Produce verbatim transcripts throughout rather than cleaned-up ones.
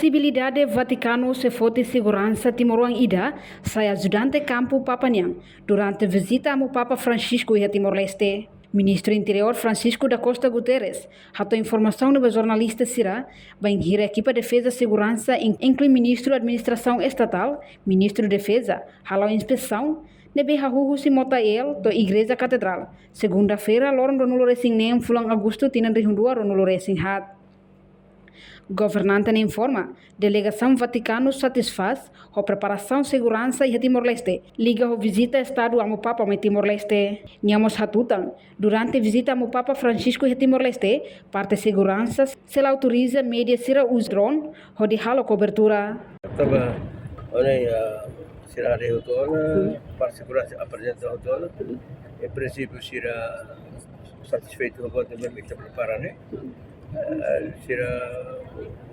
Vizibilidade Vatikanu sei foti seguransa timoroan ida sai ajudante kampu Papa nian durante vizita Amu Papa Francisco iha Timor-Leste. Ministru Interiór Francisco da Costa Guterres hato'o informasaun ne'e ba jornalista sira, bainhira ekipa defeza seguransa, in-, inklui Ministru Administrasaun Estatál, Ministru Defeza, hala'o inspesaun ne'ebé hahú husi Mota El to'o Igreja Katedrál, segunda-feira, loron ruanulu-resin-neen fulan Agostu tinan rihun rua ruanulu-resin-haat. Governante ne'e informa, delegasaun Vatikanu satisfás ho preparasaun seguransa iha Timor-Leste, liga ho vizita Estadu Amu Papa mai Timor-Leste. Nia mós hatutan, durante vizita Amu Papa Francisco iha Timor-Leste, parte seguransa sira autoriza média sira uza drone hodi halo kobertura. Tanba, ohin, ah, sira haree hotu ona, parte seguransa aprezenta hotu ona. Em princípio, sira satisfeitu ho buat ne'ebé ita prepara ne'e. Eh, sira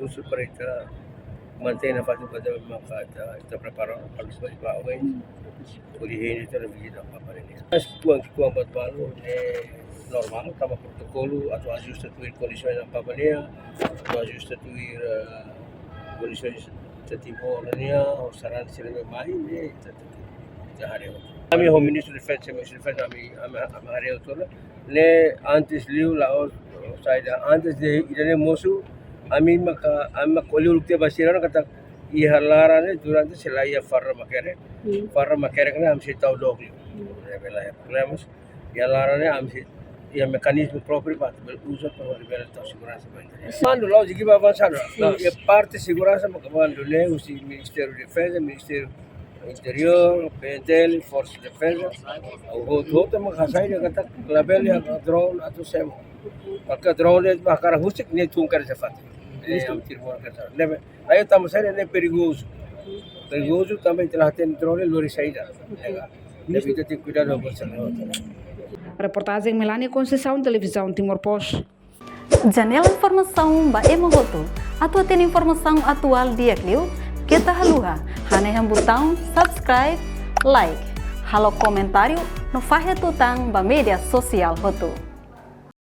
husu para ita mantein nafatin buat ne'ebé maka ita, ita prepara para depois ba oin. Hodi hein ita-nia vizita Papa nian. Mas kuandu, kuandu buat balu ne'e normál, tanba protokolu atu ajusta tuir kondisoens Amu Papa nian, atu ajusta tuir, eh, kondisoens ita Timor nian, ho sarani sira ne'ebé mai ne'e, ita, ita haree. Ami ho Ministru Defeza, Ministru Defeza, ami, ami, ami haree hotu ona. Ne'e antes liu la'ós, saida, antes de ida-ne'e mosu, ami maka, ami maka ko'alia uluk tiha ba sira ona katak iha laran ne'e durante sei la iha farda makerek. Hmm. Farda makerek ne'e ami sei tau dook liu. Hmm. Ne'ebé la iha problema. Iha laran ne'e ami sei iha mekanizmu própriu para bele uza para bele tau seguransa ba ita. Komandu la'ós ekipa avansada. Sim. Iha parte seguransa maka komandu ne'e husi Ministériu Defeza, Ministériu Interiór, P N T L, Forsa Defeza, hotu-hotu maka hasai dehan katak labele iha drone atu semo. Maka drone ba hakarak husik ne'e tun kare safati. Eh, am tirmon kare safati. Ne'ebé, ayo tanba saida ne'e perigozu. Perigozu tanba ita la hatene drone lori saida. Ya kan? Ne'ebé ita tenke kuidadu ho buat sira-ne'e. Reportajen Melania Conceição, Televizaun Timor Post. Janela informasaun ba ema hotu. Atu hatene informasaun atuál di'ak liu, keta haluha hanehan butaun subscribe, like, halo komentáriu no fahe tutan ba média sosiál hotu.